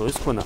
Da ist keiner.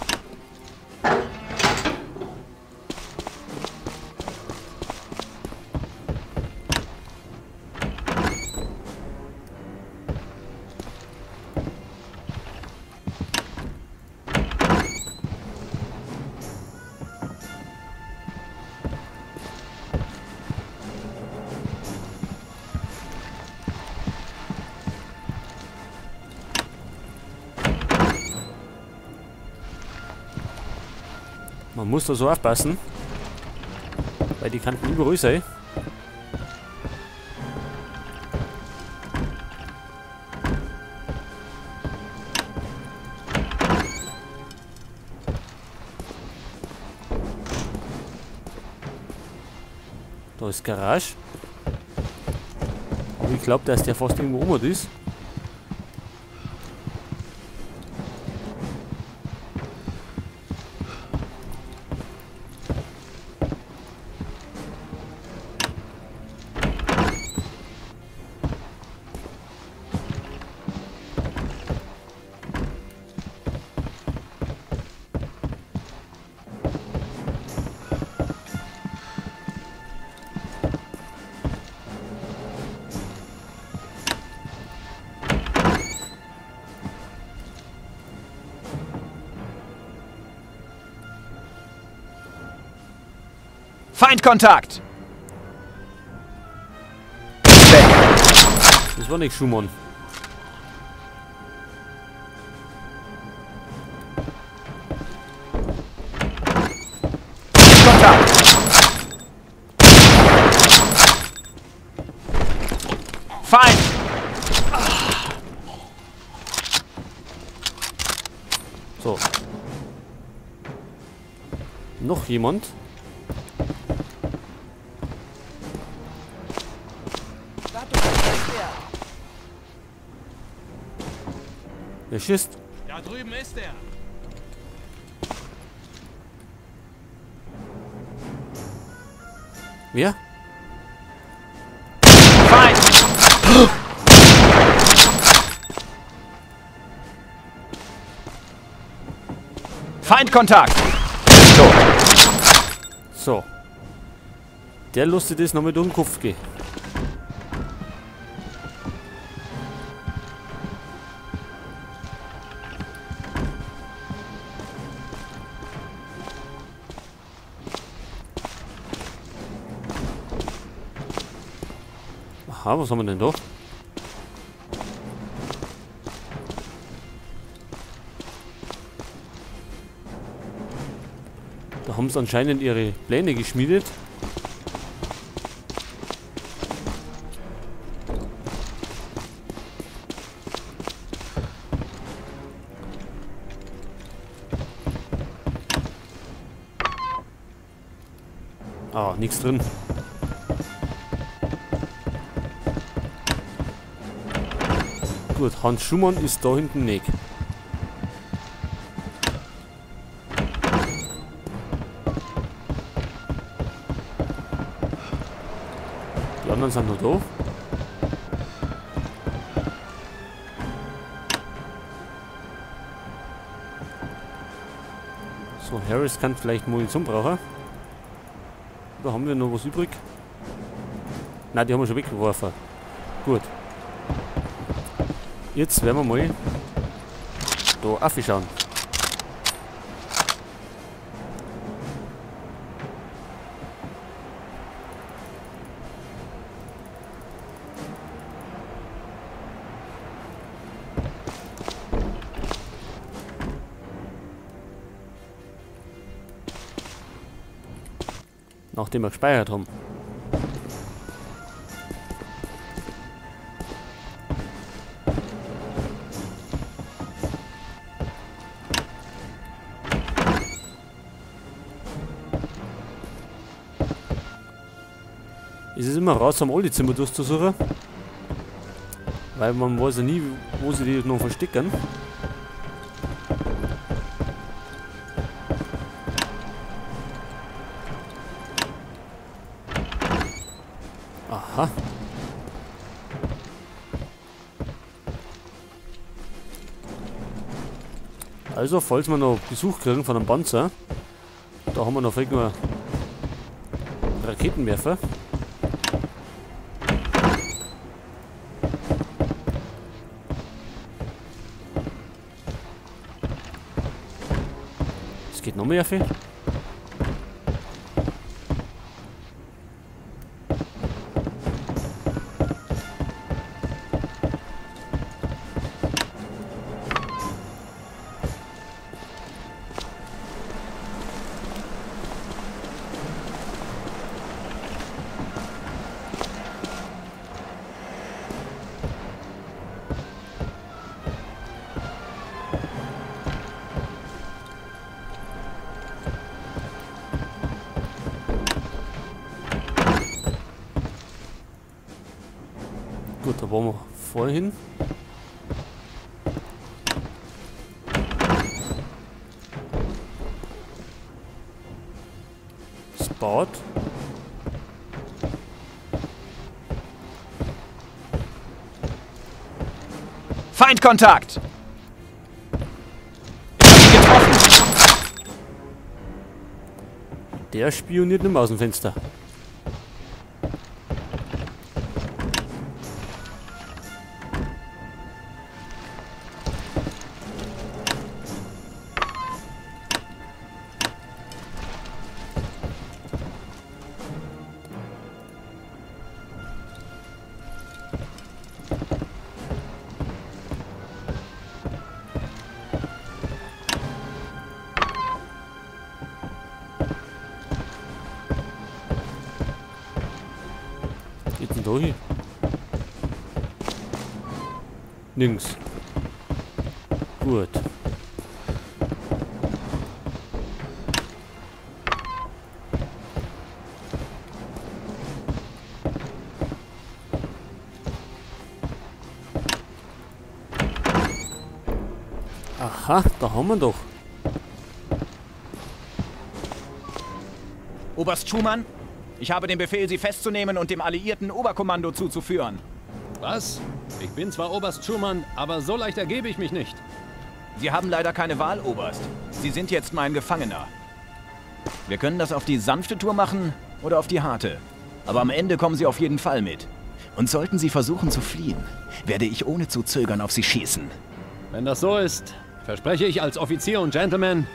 Man muss da so aufpassen, weil die Kanten überall sein. Da ist Garage. Aber ich glaube, dass der fast irgendwo oben ist. Feindkontakt! Das war nicht Schumann. Kontakt! Feind! So. Noch jemand? Wer schießt? Da drüben ist er. Wer? Feind! Feindkontakt! Tot. So. Der lustet das noch mit um den Kopf gehen. Aha, was haben wir denn da? Da haben sie anscheinend ihre Pläne geschmiedet. Ah, nichts drin. Gut, Hans Schumann ist da hinten nicht. Die anderen sind noch da. So, Harris kann vielleicht Munition brauchen. Da haben wir noch was übrig. Nein, die haben wir schon weggeworfen. Gut. Jetzt werden wir mal da aufschauen. Nachdem wir gespeichert haben. Es ist immer raus, am alle Zimmer durchzusuchen. Weil man weiß ja nie, wo sie die noch verstecken. Aha. Also, falls wir noch Besuch kriegen von einem Panzer, da haben wir noch vielleicht nur Raketenwerfer. Es geht noch mehr viel. Gut, da waren wir vorhin. Spot. Feindkontakt! Getroffen! Der spioniert nicht mehr aus dem Fenster. Da hin? Nirgends. Gut. Aha, da haben wir doch. Oberst Schumann? Ich habe den Befehl, Sie festzunehmen und dem alliierten Oberkommando zuzuführen. Was? Ich bin zwar Oberst Schumann, aber so leicht ergebe ich mich nicht. Sie haben leider keine Wahl, Oberst. Sie sind jetzt mein Gefangener. Wir können das auf die sanfte Tour machen oder auf die harte. Aber am Ende kommen Sie auf jeden Fall mit. Und sollten Sie versuchen zu fliehen, werde ich ohne zu zögern auf Sie schießen. Wenn das so ist, verspreche ich als Offizier und Gentleman,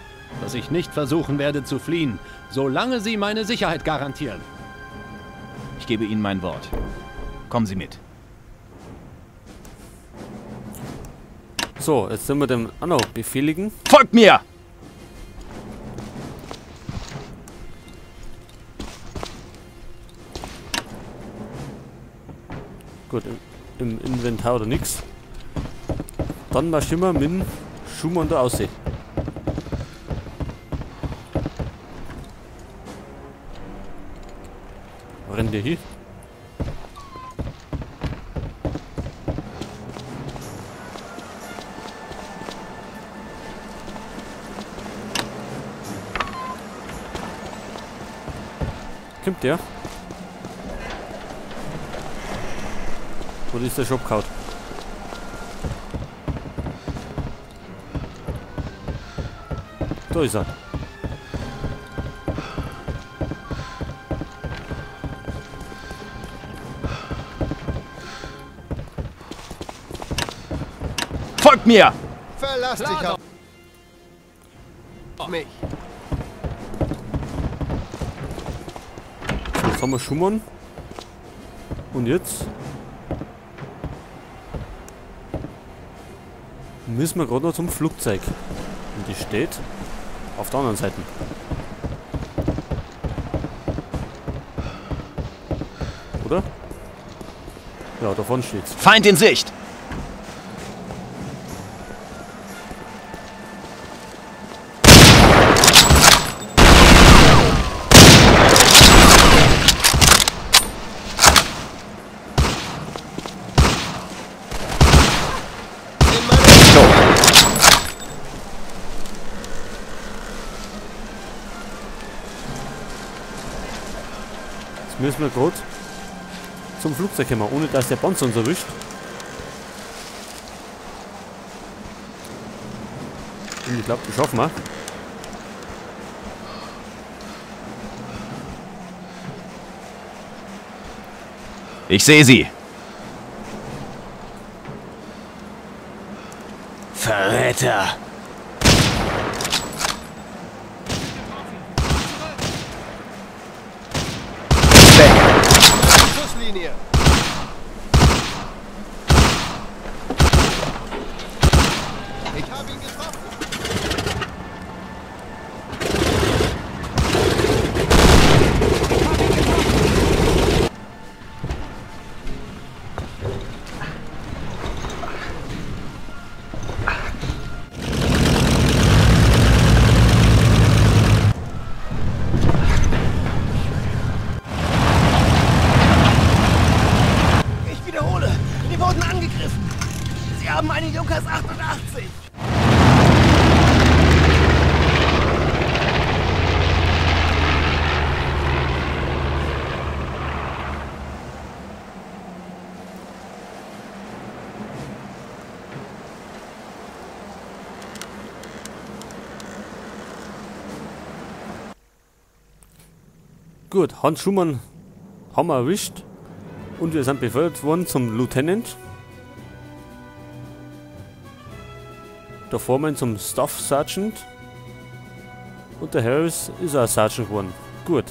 dass ich nicht versuchen werde zu fliehen, solange Sie meine Sicherheit garantieren. Ich gebe Ihnen mein Wort. Kommen Sie mit. So, jetzt sind wir dem auch noch befehligen. Folgt mir! Gut, im Inventar oder nix. Dann marschieren wir mit Schumann da aussehen. Rennt der hier? Kommt der? Oder ist der Shop kaut? Da ist er. Folgt mir! Verlass dich auf mich! So, jetzt haben wir Schumann. Und jetzt müssen wir gerade noch zum Flugzeug. Und die steht auf der anderen Seite. Oder? Ja, davon steht's. Feind in Sicht! Müssen wir gerade zum Flugzeug kommen, ohne dass der Panzer uns erwischt. Und ich glaube, das schaffen wir. Ich sehe sie. Verräter! Weg! Schusslinie! Ich habe ihn getroffen! Wir wurden angegriffen. Sie haben einen Junkers 88. Gut, Hans Schumann haben wir erwischt. Und wir sind befördert worden zum Lieutenant. Der Foreman zum Staff Sergeant. Und der Harris ist auch Sergeant geworden. Gut.